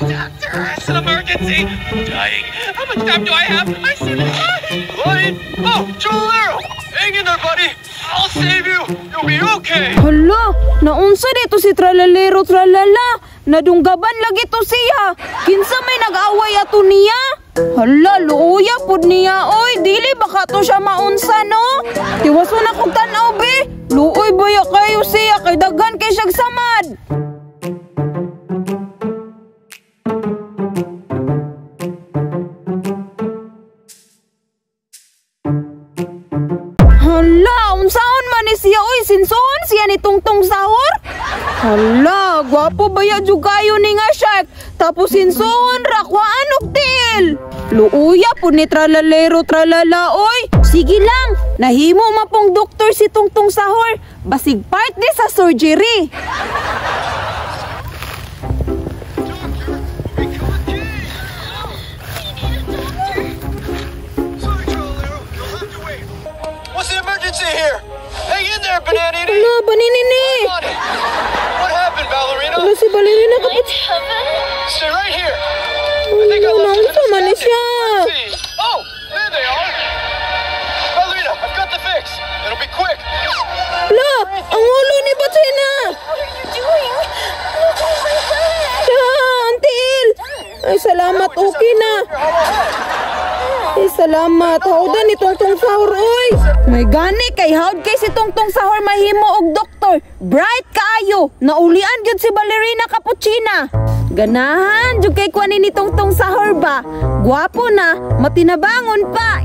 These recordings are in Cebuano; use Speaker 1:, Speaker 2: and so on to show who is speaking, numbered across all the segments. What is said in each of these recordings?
Speaker 1: Doctor, it's an emergency. I'm dying. How much time do I have? I see the light. Light? Oh, Tralalero! Hang in there, buddy. I'll save you. You'll be okay.
Speaker 2: Hala, naunsa dito si Tralalero Tralala? Nadunggaban lagi to siya. Kinsa may nag-away ato niya? Hala, luuya pud niya oy. Dili baka to siya maunsa no? Tiwason na kong tan-aw be. Luoy baya kayo siya kay daghan kay siyag samad. Hala, unsaon man ni siya oy, sinsoon siya ni Tungtong Sahur? Hala, gwapo ba ya jud kayo ni nga shark? Tapos sinsoon ra kuhaan og tiil. Luuya po ni Tralalero Tralala oy. Sige lang, nahimo man pong doktor si Tungtong Sahur. Basig part ni sa surgery.
Speaker 1: Sorry, Tralalero. You'll have to wait. What's the emergency here? Hang in there, Bananini.
Speaker 2: Hala, Baninini.
Speaker 1: On it. What happened, Ballerina?
Speaker 2: Hala, si Ballerina kapit.
Speaker 1: Stay right here. I think I
Speaker 2: Hala,
Speaker 1: left
Speaker 2: naunsa
Speaker 1: it in
Speaker 2: man
Speaker 1: the
Speaker 2: ni siya?
Speaker 1: cabinet. Let's see. Oh, there they are. Ballerina, I've got the fix. It'll be quick.
Speaker 2: Hala, ang ulo ni Batsina.
Speaker 3: What are you doing? Look at my leg!
Speaker 2: Siya, ang tiil. Ay, salamat, okay na. Ay, salamat. Hawda ni Tungtong Sahur, oy. May gani kay hawd kay si Tungtong Sahur mahimo og doktor. Bright kaayo. Naulian gyud si Ballerina Cappuccina. Ganahan jud kay kuan ni Tungtong Sahur ba. Gwapo na, matinabangon pa.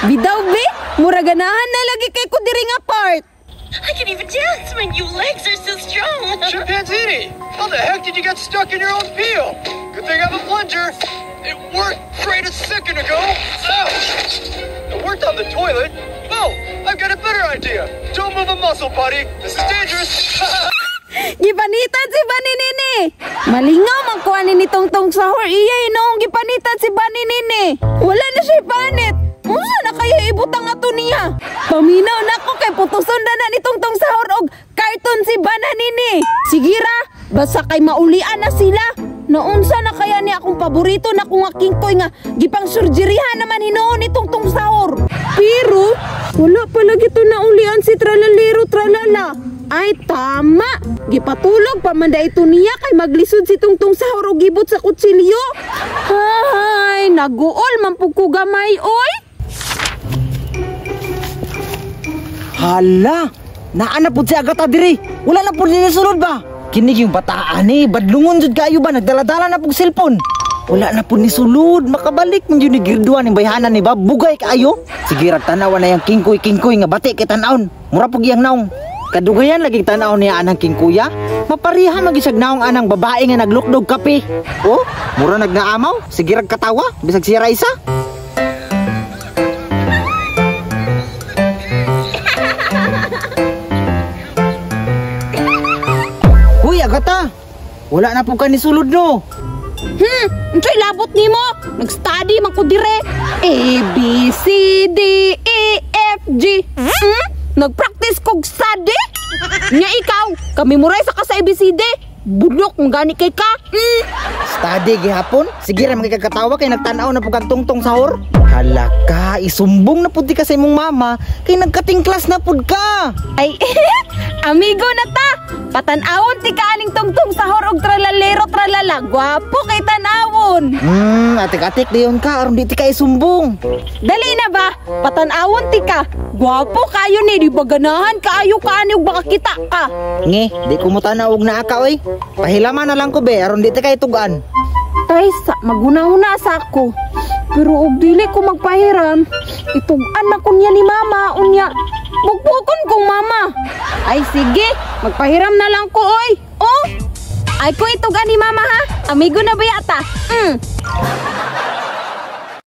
Speaker 2: Bidaw bi, mura ganahan na lagi kay ko diri nga part.
Speaker 3: I can even dance. My new legs are so strong.
Speaker 1: Chimpanzini, how the heck did you get stuck in your own peel? Good thing I have a plunger. It worked great a second ago. Ouch! It worked on the toilet. Oh, I've got a better idea. Don't move a muscle, buddy. This is dangerous.
Speaker 2: Gipanitan si Baninini. Malingaw man kuan ni Tungtong Sahur. Iya noong gipanitan si Baninini. Wala na siya panit. Unsa na kaya ibutang ato niya? Paminaw nako kay putuson na na ni Tungtong Sahur og carton si Bananini. Sige ra, basta kay maulian na sila. Naunsa na kaya ni akong paborito na kung kingkoy nga gipang surgeryhan naman hinuon ni Tungtong Sahur. Pero wala pala gito naulian si Tralalero Tralala. Ay tama, gipatulog pa man ito niya kay maglisod si Tungtong Sahur og gibot sa kutsilyo. Hay, naguol man pud ko gamay oy.
Speaker 4: Hala, naa na pud si Agata diri. Wala na pud niya sulod ba? Kinig yung bataan ni, badlungon jud kayo ba, nagdala-dala na pug cellphone. Wala na pud ni sulod, makabalik man jud ni girduan ni bayhanan ni ba, bugay kaayo. Sige rag tanawa na yang kingkoy-kingkoy nga bati kay tan-awon. Mura pug iyang naong. Kadugayan lagi tan-aw niya anang kingkuya. Mapariha man gyud naong anang babae nga naglukdog kape. Oh, mura nagnaamaw, sige rag katawa, bisag siya ra isa. Huy, Agata! Wala na po ka ni sulod, no?
Speaker 2: Unsay labot nimo? Nag-study man ko dire. A, B, C, D, E, F, G. Nag-practice kog study? Nya ikaw, kami muray sa ka sa ABCD. Bulok kung gani kay ka.
Speaker 4: Study gihapon? Sige ra magkakatawa kay nagtan-aw na po kang Tungtong Sahur. Hala ka, isumbong na pud di ka sa imong mama kay nagkatingklas na pud ka.
Speaker 2: Ay, amigo na ta. Patan-awon ti ka aning Tungtong Sahur og Tralalero Tralala. Gwapo kay tan-awon.
Speaker 4: Atik-atik dayon ka aron di ti ka isumbong.
Speaker 2: Dali na ba? Patan-awon ti ka. Gwapo kayo ni, di ba ganahan kaayo ka ani og baka kita ka.
Speaker 4: Nge, di ko mo tan-aw og naa ka oy. Pahilaman na lang ko be aron di ti ka itugan.
Speaker 2: Tay, sa maguna-una sa ako. Pero og dili ko magpahiram, itug-an man ko niya ni mama unya. Bugbugon kong mama. Ay sige, magpahiram na lang ko oy. Oh. Ay ko itug-an ni mama ha. Amigo na ba yata?